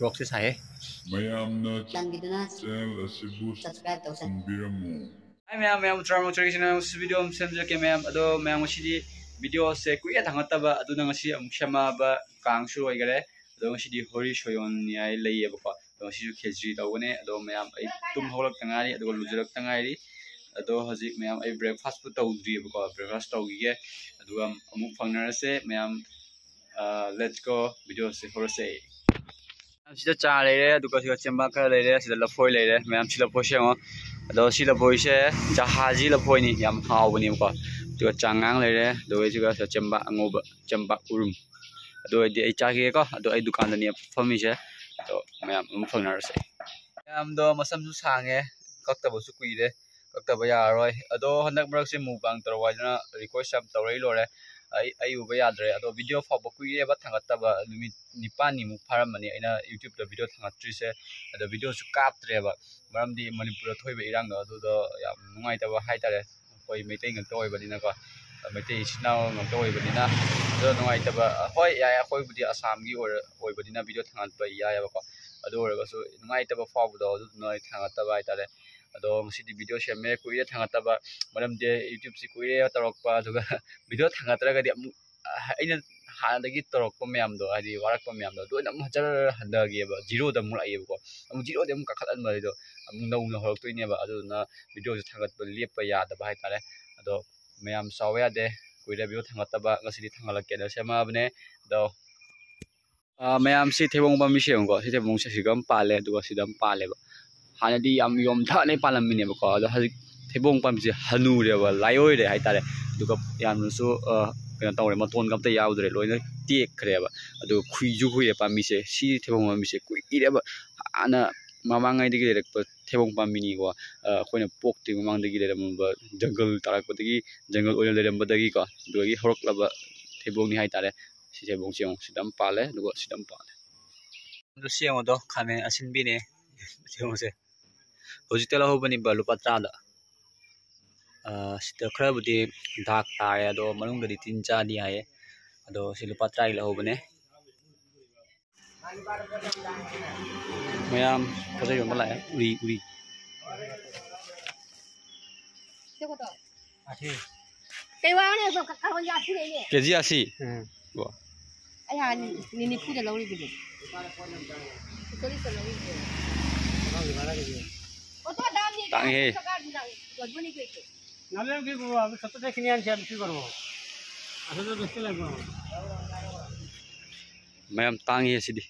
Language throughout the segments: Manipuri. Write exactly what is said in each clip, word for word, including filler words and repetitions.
ꯔꯣꯛꯁꯦ ꯁꯥꯏꯍꯦ꯫ ꯃꯌꯥꯝꯅ ꯆꯥꯟꯕꯤꯗꯨꯅ ꯆꯦꯅꯦꯜ ꯑꯁꯤꯕꯨ ꯁꯕꯁꯀ꯭ꯔꯥꯏꯕ ꯇꯧꯁꯟ- ꯇꯧꯕꯤꯔꯝꯃꯨ꯫ ꯍꯥꯏ ꯃꯌꯥꯝ, ꯃꯌꯥꯝ ꯇꯔꯥꯃꯔꯛ ꯆꯠꯂꯒꯦ ꯁꯤꯅ ꯉꯁꯤ ꯚꯤꯗꯤꯑꯣ ꯑꯃ ꯁꯦꯝꯖꯔꯛꯀꯦ ꯃꯌꯥꯝ꯫ ꯑꯗꯣ ꯃꯌꯥꯝ, ꯉꯁꯤꯗꯤ ꯚꯤꯗꯤꯑꯣꯁꯦ ꯀꯨꯏꯔꯦ ꯊꯥꯡꯒꯠꯇꯕ, ꯑꯗꯨꯅ ꯉꯁꯤ ꯑꯃꯨꯛ ꯁꯦꯝꯃꯛꯑꯕ ꯀꯥꯡꯁꯨ ꯑꯣꯏꯈꯔꯦ꯫ ꯑꯗꯣ ꯉꯁꯤꯗꯤ ꯍꯣꯔꯤ ꯁꯣꯌꯣꯟꯅꯤ ꯍꯥꯏ ꯂꯩꯌꯦꯕꯀꯣ꯫ ꯑꯗꯣ ꯉꯁꯤꯁꯨ ꯈꯦꯆ꯭ꯔꯤ ꯇꯧꯒꯅꯤ꯫ ꯑꯗꯣ ꯃꯌꯥꯝ, ꯑꯩ ꯇꯨꯝ ꯍꯧꯒꯠꯂꯛꯇ ꯉꯥꯏꯔꯤ, ꯑꯗꯨꯒ ꯂꯨꯖꯔꯛꯇ ꯉꯥꯏꯔꯤ꯫ ꯑꯗꯣ ꯍꯧꯖꯤꯛ ꯃꯌꯥꯝ, ꯑꯩ ꯕ꯭ꯔꯦꯛꯐꯥꯁꯄꯨ ꯇꯧꯗ꯭ꯔꯤꯕꯀꯣ, ꯕ꯭ꯔꯦꯛꯐꯥꯁ ꯇꯧꯈꯤꯒꯦ꯫ ꯑꯗꯨꯒ ꯑꯃꯨꯛ ꯐꯪꯅꯔꯁꯦ ꯃꯌꯥꯝ꯫ ꯑ, let's go, ꯚꯤꯗꯤꯑꯣꯁꯦ ꯍꯧꯔꯁꯦ꯫ ꯁꯤꯗ ꯆꯥ ꯂꯩꯔꯦ, ꯑꯗꯨꯒ ꯁꯤꯗ ꯆꯦꯡꯕꯥꯛ ꯈꯔ ꯂꯩꯔꯦ, ꯁꯤꯗ ꯂꯐꯣꯏ ꯂꯩꯔꯦ꯫ ꯃꯌꯥꯝ, ꯁꯤ ꯂꯐꯣꯏꯁꯦ ꯌꯦꯡꯉꯣ꯫ ꯑꯗꯣ ꯁꯤ ꯂꯐꯣꯏꯁꯦ ꯖꯍꯥꯖꯤ ꯂꯐꯣꯏꯅꯤ, ꯌꯥꯝ ꯍꯥꯎꯕꯅꯦꯕꯀꯣ꯫ ꯑꯗꯨꯒ ꯆꯉꯥꯡ ꯂꯩꯔꯦ, ꯑꯗꯨꯒ ꯁꯤꯒ ꯁꯤꯗ ꯆꯦꯡꯕꯥꯛ ꯑꯉꯧꯕ, ꯆꯦꯡꯕꯥꯛ ꯎꯔꯨꯝ꯫ ꯑꯗꯨ ꯑꯣꯏꯔꯗꯤ ꯑꯩ ꯆꯥꯒꯦꯀꯣ꯫ ꯑꯗꯣ ꯑꯩ ꯗꯨꯀꯥꯟꯗꯅꯦ ꯐꯝꯃꯤꯁꯦ꯫ ꯑꯗꯣ ꯃꯌꯥꯝ ꯑꯃꯨꯛ ꯐꯪꯅꯔꯁꯦ꯫ ꯃꯌꯥꯝꯗꯣ ꯃꯁꯝꯁꯨ ꯁꯥꯡꯉꯦ, ꯀꯛꯇꯕꯁꯨ ꯀꯨꯏꯔꯦ, ꯀꯛꯇꯕ ꯌꯥꯔꯔꯣꯏ꯫ ꯑꯗꯣ ꯍꯟꯗꯛ ꯃꯔꯛꯁꯦ ꯃꯨꯛꯕꯥꯡ ꯇꯧꯔꯣ ꯍꯥꯏꯗꯅ ꯔꯤꯀ꯭ꯋꯦꯁ ꯌꯥꯝ ꯇꯧꯔꯛꯏ ꯂꯣꯏꯔꯦ꯫ ꯑꯩ, ꯑꯩ ꯎꯕ ꯌꯥꯗ꯭ꯔꯦ꯫ ꯑꯗꯣ ꯚꯤꯗꯤꯑꯣ ꯐꯥꯎꯕ ꯀꯨꯏꯔꯦꯕ ꯊꯥꯡꯒꯠꯇꯕ, ꯅꯨꯃꯤꯠ ꯅꯤꯄꯥꯟꯅꯤꯃꯨꯛ ꯐꯥꯔꯝꯃꯅꯤ ꯑꯩꯅ ꯌꯨꯇ꯭ꯌꯨꯕꯇ ꯚꯤꯗꯤꯑꯣ ꯊꯥꯡꯒꯠꯇ꯭ꯔꯤꯁꯦ꯫ ꯑꯗꯣ ꯚꯤꯗꯤꯑꯣꯁꯨ ꯀꯥꯞꯇ꯭ꯔꯦꯕ, ꯃꯔꯝꯗꯤ ꯃꯅꯤꯄꯨꯔꯗ ꯊꯣꯛꯏꯕ ꯏꯔꯥꯡꯗꯣ ꯑꯗꯨꯗꯣ ꯌꯥꯝ ꯅꯨꯡꯉꯥꯏꯇꯕ ꯍꯥꯏꯇꯥꯔꯦ꯫ ꯑꯩꯈꯣꯏ ꯃꯩꯇꯩ ꯉꯥꯛꯇ ꯑꯣꯏꯕꯅꯤꯅꯀꯣ, ꯃꯩꯇꯩ ꯏꯆꯤꯟ ꯏꯅꯥꯎ ꯉꯥꯛꯇ ꯑꯣꯏꯕꯅꯤꯅ꯫ ꯑꯗꯣ ꯅꯨꯡꯉꯥꯏꯇꯕ, ꯍꯣꯏ, ꯌꯥꯏ, ꯑꯩꯈꯣꯏꯕꯨꯗꯤ ꯑꯁꯥꯝꯒꯤ ꯑꯣꯏꯔ-, ꯑꯣꯏꯕꯅꯤꯅ ꯚꯤꯗꯤꯑꯣ ꯊꯥꯡꯒꯠꯄ ꯌꯥꯏꯑꯕꯀꯣ꯫ ꯑꯗꯨ ꯑꯣꯏꯔꯒꯁꯨ ꯅꯨꯡꯉꯥꯏꯇꯕ ꯐꯥꯎꯕꯗꯣ, ꯑꯗꯨꯗꯨꯅ ꯑꯩ ꯊꯥꯡꯒꯠꯇꯕ ꯍꯥꯏꯇꯥꯔꯦ꯫ ꯑꯗꯣ ꯉꯁꯤꯗꯤ ꯚꯤꯗꯤꯑꯣ ꯁꯦꯝꯃꯦ, ꯀꯨꯏꯔꯦ ꯊꯥꯡꯒꯠꯇꯕ, ꯃꯔꯝꯗꯤ ꯌꯨꯇ꯭ꯌꯨꯕꯁꯤ ꯀꯨꯏꯔꯦ ꯇꯧꯔꯛꯄ, ꯑꯗꯨꯒ ꯚꯤꯗꯤꯑꯣ ꯊꯥꯡꯒꯠꯇ꯭ꯔꯒꯗꯤ ꯑꯃꯨꯛ, ꯑ, ꯑꯩꯅ ꯍꯥꯟꯅꯗꯒꯤ ꯇꯧꯔꯛꯄ ꯃꯌꯥꯝꯗꯣ, ꯍꯥꯏꯗꯤ ꯋꯥꯔꯛꯄ ꯃꯌꯥꯝꯗꯣ ꯂꯣꯏꯅ ꯑꯃꯨꯛ ꯖꯔ ꯍꯟꯊꯒꯤꯑꯕ, ꯖꯤꯔꯣꯗ ꯑꯃꯨꯛ ꯂꯥꯛꯑꯦꯕꯀꯣ꯫ ꯑꯃꯨꯛ ꯖꯤꯔꯣꯗꯒꯤ ꯑꯃꯨꯛ ꯀꯥꯈꯠꯍꯟꯕꯗꯣ, ꯑꯃꯨꯛ ꯅꯧꯅ ꯍꯧꯔꯛꯇꯣꯏꯅꯦꯕ꯫ ꯑꯗꯨꯗꯨꯅ ꯚꯤꯗꯤꯑꯣꯁꯦ ꯊꯥꯡꯒꯠꯄ ꯂꯦꯞꯄ ꯌꯥꯗꯕ ꯍꯥꯏꯇꯥꯔꯦ꯫ ꯑꯗꯣ ꯃꯌꯥꯝ ꯁꯥꯎꯕ ꯌꯥꯗꯦ, ꯀꯨꯏꯔꯦ ꯚꯤꯗꯤꯑꯣ ꯊꯥꯡꯒꯠꯇꯕ, ꯉꯁꯤꯗꯤ ꯊꯥꯡꯒꯠꯂꯛꯀꯦꯅ ꯁꯦꯝꯃꯛꯑꯕꯅꯦ꯫ ꯑꯗꯣ, ꯑ, ꯃꯌꯥꯝ ꯁꯤ ꯊꯩꯕꯣꯡ ꯄꯥꯝꯕꯤꯁꯦ ꯌꯦꯡꯉꯨꯀꯣ, ꯁꯤ ꯊꯩꯕꯣꯡꯁꯦ ꯁꯤꯒ ꯑꯃ ꯄꯥꯜꯂꯦ, ꯑꯗꯨꯒ ꯁꯤꯗ ꯑꯃ ꯄꯥꯜꯂꯦꯕ꯫ ꯍꯥꯟꯅꯗꯤ ꯌꯥꯝ ꯌꯣꯝꯊꯅ ꯄꯥꯜꯂꯝꯃꯤꯅꯦꯕꯀꯣ, ꯑꯗꯣ ꯍꯧꯖꯤꯛ ꯊꯩꯕꯣꯡ ꯄꯥꯝꯕꯤꯁꯦ ꯍꯅꯨꯔꯦꯕ, ꯂꯥꯏꯑꯣꯏꯔꯦ ꯍꯥꯏꯇꯥꯔꯦ꯫ ꯑꯗꯨꯒ ꯌꯥꯝꯅꯁꯨ, ꯑ, ꯀꯩꯅꯣ ꯇꯧꯔꯦ, ꯃꯇꯣꯟꯒ ꯑꯝꯇ ꯌꯥꯎꯗ꯭ꯔꯦ, ꯂꯣꯏꯅ ꯇꯦꯛꯈ꯭ꯔꯦꯕ꯫ ꯑꯗꯨꯒ ꯈꯨꯏꯁꯨ ꯈꯨꯏꯔꯦ ꯄꯥꯝꯕꯤꯁꯦ꯫ ꯁꯤ ꯊꯩꯕꯣꯡ ꯄꯥꯝꯕꯤꯁꯦ ꯀꯨꯏꯔꯦꯕ, ꯍꯥꯟꯅ ꯃꯃꯥꯡꯉꯩꯗꯒꯤ ꯂꯩꯔꯛꯄ ꯊꯩꯕꯣꯡ ꯄꯥꯝꯕꯤꯅꯤꯀꯣ꯫ ꯑ, ꯑꯩꯈꯣꯏꯅ ꯄꯣꯛꯇ꯭ꯔꯤ ꯃꯃꯥꯡꯗꯒꯤ ꯂꯩꯔꯝꯕ, ꯖꯪꯒꯜ ꯇꯥꯔꯛꯄꯗꯒꯤ, ꯖꯪꯒꯜ ꯑꯣꯏꯅ ꯂꯩꯔꯝꯕꯗꯒꯤꯀꯣ, ꯑꯗꯨꯗꯒꯤ ꯍꯧꯔꯛꯂꯕ ꯊꯩꯕꯣꯡꯅꯤ ꯍꯥꯏꯇꯥꯔꯦ꯫ ꯁꯤ ꯊꯩꯕꯣꯡꯁꯦ ꯌꯦꯡꯉꯣ, ꯁꯤꯗ ꯑꯃ ꯄꯥꯜꯂꯦ, ꯑꯗꯨꯒ ꯁꯤꯗ ꯑꯃ ꯄꯥꯜꯂꯦ꯫ ꯑꯗꯨ ꯁꯤ ꯌꯦꯡꯉꯣꯗꯣ, ꯈꯥꯃꯦꯟ ꯑꯁꯤꯟꯕꯤꯅꯦ꯫ ꯁꯤ ꯌꯦꯡꯉꯣꯁꯦ, ꯍꯧꯖꯤꯛꯇ ꯂꯧꯍꯧꯕꯅꯤꯕ, ꯂꯨꯄꯥ ꯇꯔꯥꯗ꯫ ꯑ, ꯁꯤꯗ ꯈꯔꯕꯨꯗꯤ ꯗꯥꯛ ꯇꯥꯔꯦ, ꯑꯗꯣ ꯃꯅꯨꯡꯗꯗꯤ ꯇꯤꯟ ꯆꯥꯗꯤ ꯍꯥꯏꯌꯦ꯫ ꯑꯗꯣ ꯁꯤ ꯂꯨꯄꯥ ꯇꯔꯥꯒꯤ ꯂꯧꯍꯧꯕꯅꯦ꯫ ꯃꯌꯥꯝ ꯄꯣꯠ ꯆꯩ ꯌꯣꯟꯕ ꯂꯥꯛꯑꯦ꯫ ꯎꯔꯤ, ꯎꯔꯤ꯫ ꯀꯩ ꯋꯥꯅꯣ? ꯀꯥꯔꯣꯟ ꯌꯥꯁꯤ ꯂꯩꯅꯦ꯫ ꯀꯦ ꯖꯤ ꯑꯁꯤ꯫ ꯑꯩ ꯍꯥꯟꯅ ꯅꯤ-, ꯅꯤꯐꯨꯗ ꯂꯧꯔꯤꯗꯨꯗꯤ꯫ ꯆꯥꯂꯤꯁꯇ ꯂꯧꯔꯤꯗꯨꯗꯤ꯫ ꯑꯣꯇꯣ ꯗꯥꯝꯅꯤ꯫ ꯇꯥꯡꯉꯦꯍꯦ꯫ ꯌꯣꯟꯕꯅꯤ ꯀꯩꯅꯣ꯫ ꯃꯌꯥꯝ ꯇꯥꯡꯉꯦ ꯑꯁꯤꯗꯤ꯫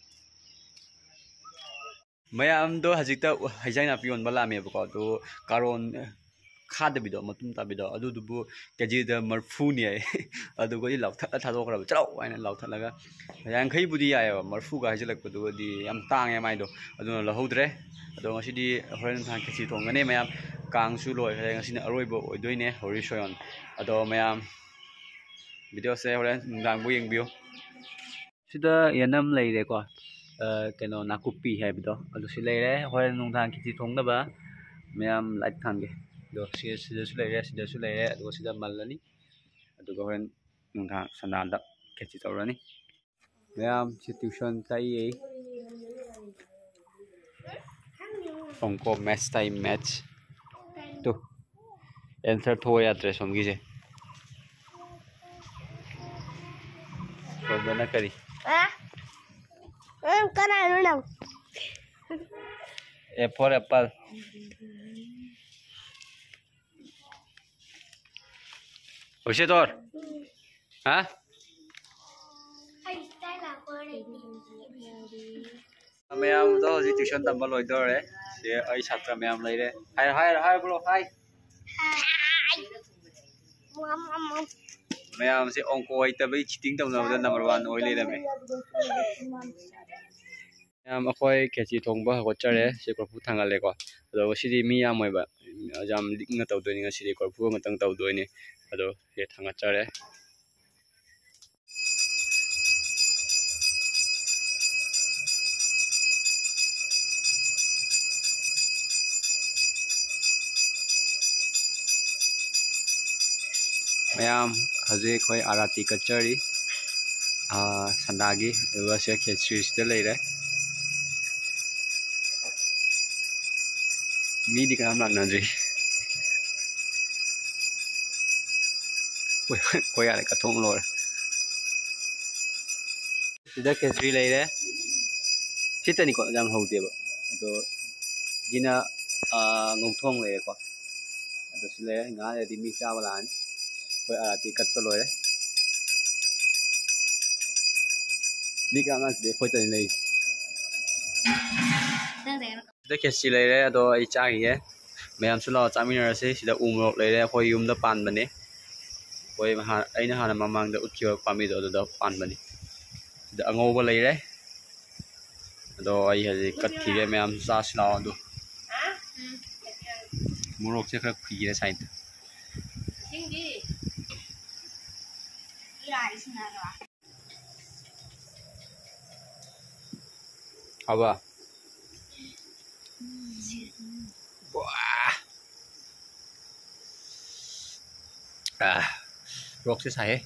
ꯃꯌꯥꯝꯗꯣ ꯍꯧꯖꯤꯛꯇ ꯍꯩꯖꯥꯡ ꯅꯥꯄꯤ ꯌꯣꯟꯕ ꯂꯥꯛꯑꯝꯃꯦꯕꯀꯣ, ꯑꯗꯨ ꯀꯥꯔꯣꯟ ꯈꯥꯗꯕꯤꯗꯣ, ꯃꯇꯨꯝ ꯇꯥꯕꯤꯗꯣ, ꯑꯗꯨꯗꯨꯕꯨ ꯀꯦꯖꯤꯗ ꯃꯔꯐꯨꯅꯤ ꯍꯥꯏ꯫ ꯑꯗꯨꯒꯗꯤ ꯂꯥꯎꯊꯠꯂ ꯊꯥꯗꯣꯛꯈ꯭ꯔꯕ, "ꯆꯠꯂꯣ" ꯍꯥꯏꯅ ꯂꯥꯎꯊꯠꯂꯒ꯫ ꯌꯥꯡꯈꯩꯕꯨꯗꯤ ꯌꯥꯏꯑꯕ, ꯃꯔꯐꯨꯒ ꯍꯥꯏꯖꯤꯜꯂꯛꯄꯗꯨꯒꯗꯤ ꯌꯥꯝ ꯇꯥꯡꯉꯦ ꯃꯥꯏꯗꯣ, ꯑꯗꯨꯅ ꯂꯧꯍꯧꯗ꯭ꯔꯦ꯫ ꯑꯗꯣ ꯉꯁꯤꯗꯤ ꯍꯣꯔꯦꯟ ꯅꯨꯡꯗꯥꯡ ꯈꯦꯆꯤ ꯊꯣꯡꯒꯅꯤ ꯃꯌꯥꯝ꯫ ꯀꯥꯡꯁꯨ ꯂꯣꯏꯈ꯭ꯔꯦ, ꯉꯁꯤꯅ ꯑꯔꯣꯏꯕ ꯑꯣꯏꯗꯣꯏꯅꯦ ꯍꯣꯔꯤ ꯁꯣꯌꯣꯟ꯫ ꯑꯗꯣ ꯃꯌꯥꯝ ꯚꯤꯗꯤꯑꯣꯁꯦ ꯍꯣꯔꯦꯟ ꯅꯨꯡꯗꯥꯡꯕꯨ ꯌꯦꯡꯕꯤꯌꯨ꯫ ꯁꯤꯗ ꯌꯦꯅꯝ ꯂꯩꯔꯦꯀꯣ, ꯑ, ꯀꯩꯅꯣ ꯅꯥꯀꯨꯞꯄꯤ ꯍꯥꯏꯕꯗꯣ, ꯑꯗꯨꯁꯨ ꯂꯩꯔꯦ꯫ ꯍꯣꯔꯦꯟ ꯅꯨꯡꯗꯥꯡ ꯈꯦꯆꯤ ꯊꯣꯡꯅꯕ ꯃꯌꯥꯝ ꯂꯥꯏꯠ ꯊꯥꯟꯒꯦ꯫ ꯑꯗꯣ ꯁꯤ-, ꯁꯤꯗꯁꯨ ꯂꯩꯔꯦ, ꯁꯤꯗꯁꯨ ꯂꯩꯔꯦ, ꯑꯗꯨꯒ ꯁꯤꯗ ꯃꯜꯂꯅꯤ꯫ ꯑꯗꯨꯒ ꯍꯣꯔꯦꯟ ꯅꯨꯡꯗꯥꯡ ꯁꯟꯗꯥꯟꯗ ꯈꯦꯆꯤ ꯇꯧꯔꯅꯤ꯫ ꯃꯌꯥꯝ ꯁꯤ ꯇ꯭ꯌꯨꯁꯟ ꯇꯥꯛꯏ꯫ ꯑꯪꯀꯣ ꯃꯦꯠꯁ ꯇꯥꯛꯏ, ꯃꯦꯠꯁ꯫ ꯇꯨ, ꯑꯦꯟꯁꯔ ꯊꯣꯛꯑ ꯌꯥꯗ꯭ꯔꯦ ꯁꯣꯝꯒꯤꯁꯦ꯫ ꯁꯣꯝꯗꯅ ꯀꯔꯤ? ꯅꯪ ꯀꯅꯥꯅꯣ ꯅꯪ? A for apple. ꯎꯁꯦ ꯇꯣꯔ꯫ ꯍꯥ? ꯃꯌꯥꯝꯗꯣ ꯍꯧꯖꯤꯛ ꯇ꯭ꯌꯨꯁꯟ ꯇꯝꯕ ꯂꯣꯏꯗꯧꯔꯦ꯫ ꯁꯤ ꯑꯩ ꯁꯥꯇ꯭ꯔ ꯃꯌꯥꯝ ꯂꯩꯔꯦ꯫ ꯍꯥꯏ, ꯍꯥꯏ, ꯍꯥꯏ, ꯕ꯭ꯔꯣ, ꯍꯥꯏ꯫ ꯃꯌꯥꯝꯁꯦ ꯑꯪꯀꯣ ꯍꯩꯇꯕꯒꯤ ꯆꯤꯇꯤꯡ ꯇꯧꯅꯕꯗ ꯅꯝꯕꯔ ꯋꯥꯟ ꯑꯣꯏ ꯂꯩꯔꯝꯃꯦ꯫ ꯃꯌꯥꯝ ꯑꯩꯈꯣꯏ ꯈꯦꯆꯤ ꯊꯣꯡꯕ ꯍꯧꯒꯠꯆꯔꯦ꯫ ꯁꯤ ꯀꯣꯔꯐꯨ ꯊꯥꯡꯒꯠꯂꯦꯀꯣ꯫ ꯑꯗꯣ ꯉꯁꯤꯗꯤ ꯃꯤ ꯌꯥꯝꯃꯣꯏꯕ, ꯌꯥꯝ ꯂꯤꯛꯅ ꯇꯧꯗꯣꯏꯅꯤ ꯉꯁꯤꯗꯤ, ꯀꯣꯔꯐꯨ ꯑꯃꯇꯪ ꯇꯧꯗꯣꯏꯅꯤ꯫ ꯑꯗꯣ ꯁꯤ ꯊꯥꯡꯒꯠꯆꯔꯦ꯫ ꯃꯌꯥꯝ ꯍꯧꯖꯤꯛ ꯑꯩꯈꯣꯏ ꯑꯥꯔꯥꯇꯤ ꯀꯠꯆꯔꯤ꯫ ꯁꯟꯗꯥꯒꯤ, ꯑꯗꯨꯒ ꯁꯤꯗ ꯈꯦꯆ꯭ꯔꯤꯁꯤꯗ ꯂꯩꯔꯦ꯫ ꯃꯤꯗꯤ ꯀꯅꯥꯝ ꯂꯥꯛꯅꯗ꯭ꯔꯤ꯫ ꯍꯣꯏ, ꯍꯣꯏ, ꯌꯥꯔꯦ, ꯀꯠꯊꯣꯛ ꯂꯣꯏꯔꯦ꯫ ꯁꯤꯗ ꯈꯦꯆ꯭ꯔꯤ ꯂꯩꯔꯦ꯫ ꯁꯤꯇꯅꯤꯀꯣ, ꯌꯥꯝ ꯍꯧꯗꯦꯕ꯫ ꯑꯗꯣ ꯁꯤꯅ, ꯑꯥ, ꯉꯧꯊꯣꯡ ꯂꯩꯔꯦꯀꯣ꯫ ꯑꯗꯣ ꯁꯤ ꯂꯩꯔꯦ꯫ ꯉꯥꯏꯍꯥꯛ ꯂꯩꯔꯗꯤ ꯃꯤ ꯆꯥꯕ ꯂꯥꯛꯑꯅꯤ꯫ ꯑꯩꯈꯣꯏ ꯑꯥꯔꯇꯤ ꯀꯠꯄ ꯂꯣꯏꯔꯦ꯫ ꯃꯤ ꯀꯅꯥꯝ ꯂꯥꯛꯇꯦ, ꯑꯩꯈꯣꯏꯇꯅꯤ ꯂꯩꯔꯤꯁꯦ꯫ ꯁꯤꯗ ꯈꯦꯆꯤ ꯂꯩꯔꯦ, ꯑꯗꯣ ꯑꯩ ꯆꯥꯈꯤꯒꯦ꯫ ꯃꯌꯥꯝꯁꯨ ꯂꯥꯛꯑꯣ, ꯆꯥꯃꯤꯟꯅꯔꯁꯤ꯫ ꯁꯤꯗ ꯎ ꯃꯣꯔꯣꯛ ꯂꯩꯔꯦ, ꯑꯩꯈꯣꯏ ꯌꯨꯝꯗ ꯄꯥꯟꯕꯅꯦ꯫ ꯑꯩꯈꯣꯏ ꯍꯥꯟ-, ꯑꯩꯅ ꯍꯥꯟꯅ ꯃꯃꯥꯡꯗ ꯎꯠꯈꯤꯕ ꯄꯥꯝꯕꯤꯗꯣ ꯑꯗꯨꯗ ꯄꯥꯟꯕꯅꯤ꯫ ꯁꯤꯗ ꯑꯉꯧꯕ ꯂꯩꯔꯦ꯫ ꯑꯗꯣ ꯑꯩ ꯍꯧꯖꯤꯛ ꯀꯠꯈꯤꯒꯦ, ꯃꯌꯥꯝ ꯆꯥꯁꯤ ꯂꯥꯛꯑꯣ꯫ ꯑꯗꯣ ꯃꯣꯔꯣꯛꯁꯦ ꯈꯔ ꯈꯨꯏꯔꯦ ꯁꯥꯏꯗ꯫ ꯍꯥꯎꯕ? ꯋꯥ! ꯑꯥ, ꯃꯣꯔꯣꯛꯁꯦ ꯁꯥꯏꯍꯦ꯫